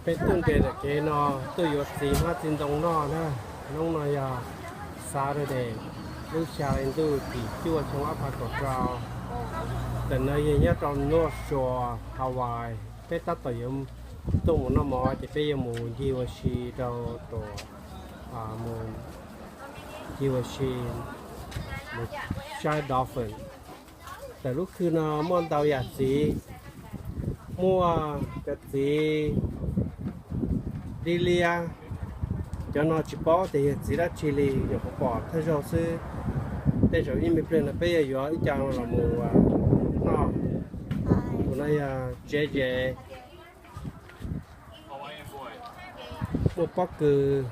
Peb tuaj nres ntawm kev no tuaj yuav txiv hmab txiv ntoo noj na. Hnub no yog Saturday, lub xya hli ntuj tim cuaj xyoo ob phav kaum rau. Ntawm no yog nyob rau North Shore, Hawaii. Peb tab tom yuav tuaj mus noj mov ces peb yuav mus ncig ua si rau tom, mus ncig ua si mus saib dolphin. Ntawm lub khw no muaj ntau yam txiv, muaj cov txiv dib liab, cov no tsis paub tias yog txiv dab tsi li, nyuam qhuav pom thawj zaug xwb. Tej zaum ib me pliag no peb yuav yuav ib co los mus noj. Tus no yog J J. Muaj pob kws,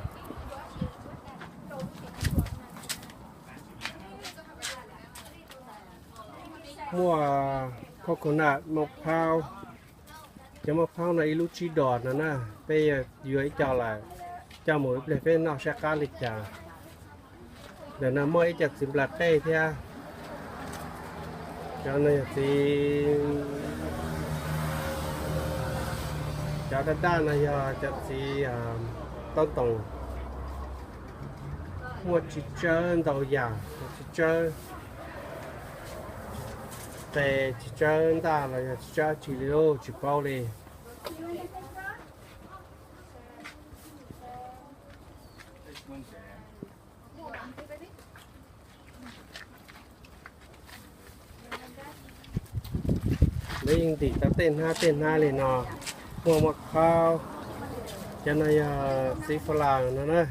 muaj coconut, maj phaub. Cov maj phaub no ib lub tsib dos no na, peb yuav ib co lawm, coj mus ib pliag peb noj saib qab li cas. Ntawm no muaj ib co txiv nplas qej thiab. Cov no yog txiv, cov daj daj no yog cov txiv taub ntoos. Muaj txiv tsawb ntau yam, txiv tsawb qe, txiv tsawb ntaj los yog txiv tsawb dab tsi li lauj tsis paub li. Lawv yeej ntim tau tej hnab tej hnab li no, muaj maj phaub, cov no yog txiv fab las no na,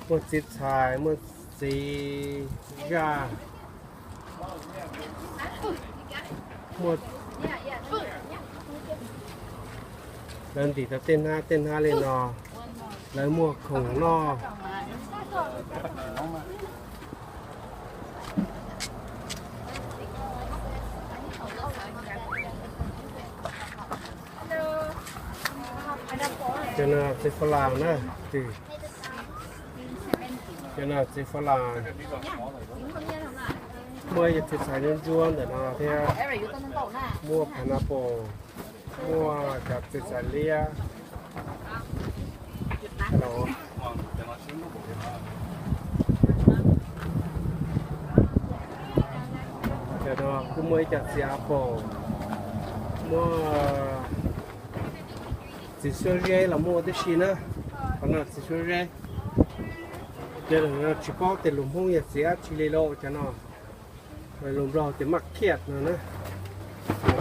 muaj txiv txhais, muaj txiv zaj, muaj, lawv ntim tau tej hnab tej hnab li no, lawv muag khoom noj. Cov no txiv fab las na, cov no txiv fab las. Muaj yog txiv txhais ntsuab ntsuab ntawm no thiab, muaj pineapple, muaj cov txiv txhais liab. Cov no kuj muaj ib co txiv apple, muaj txiv suab zeb los muaj tib si na. Qhov no txiv suab zeb. Cov no tsis paub tias lus Hmoob yog txiv dab tsi li lauj, cov no lus Nplog tias maj khiaj no na.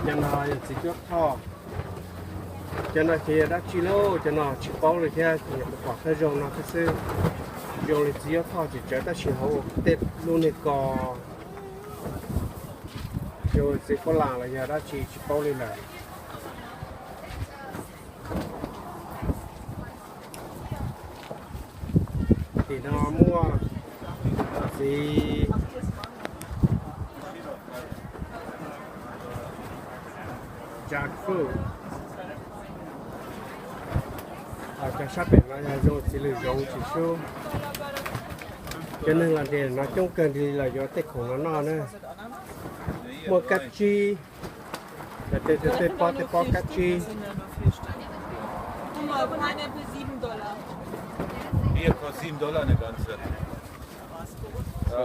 Cov no yog txiv cuab thoj. Cov no ces yog dab tsi lauj, cov no tsis paub li thiab, nyuam qhuav pom thawj zaug no thiab xwb. Zoo li txiv cuab thoj tsis tsawv tab sis hauv tej lub niag ko zoo li txiv fab las los yog dab tsi tsis paub li lawm. Tim no muaj txiv jackfruit. Cov sab pem no yog zoo txiv lws zoov tsis sub. Cov neeg los nres no coob kawg nkaus los yuav tej khoom no noj na. Muaj kab tsib, tej pob tej pob kab tsib.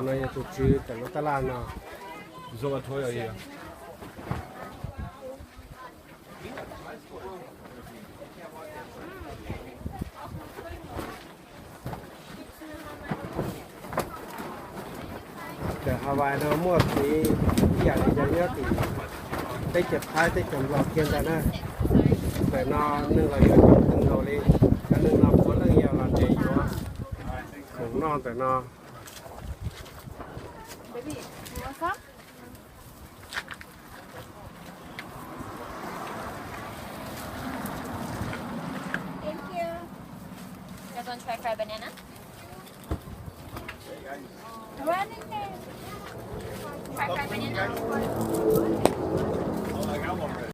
No yog tus tswv tam lub tab laj no. Cov Hawaii no muaj txiv ib yam li cov nyob tim teb chaws Thaib teb chaws Nplog kiag ntag na. Ntawm no neeg los yuav coob kawg nkaus li, cov neeg no puav leej yog los nres yuav khoom noj ntawm no.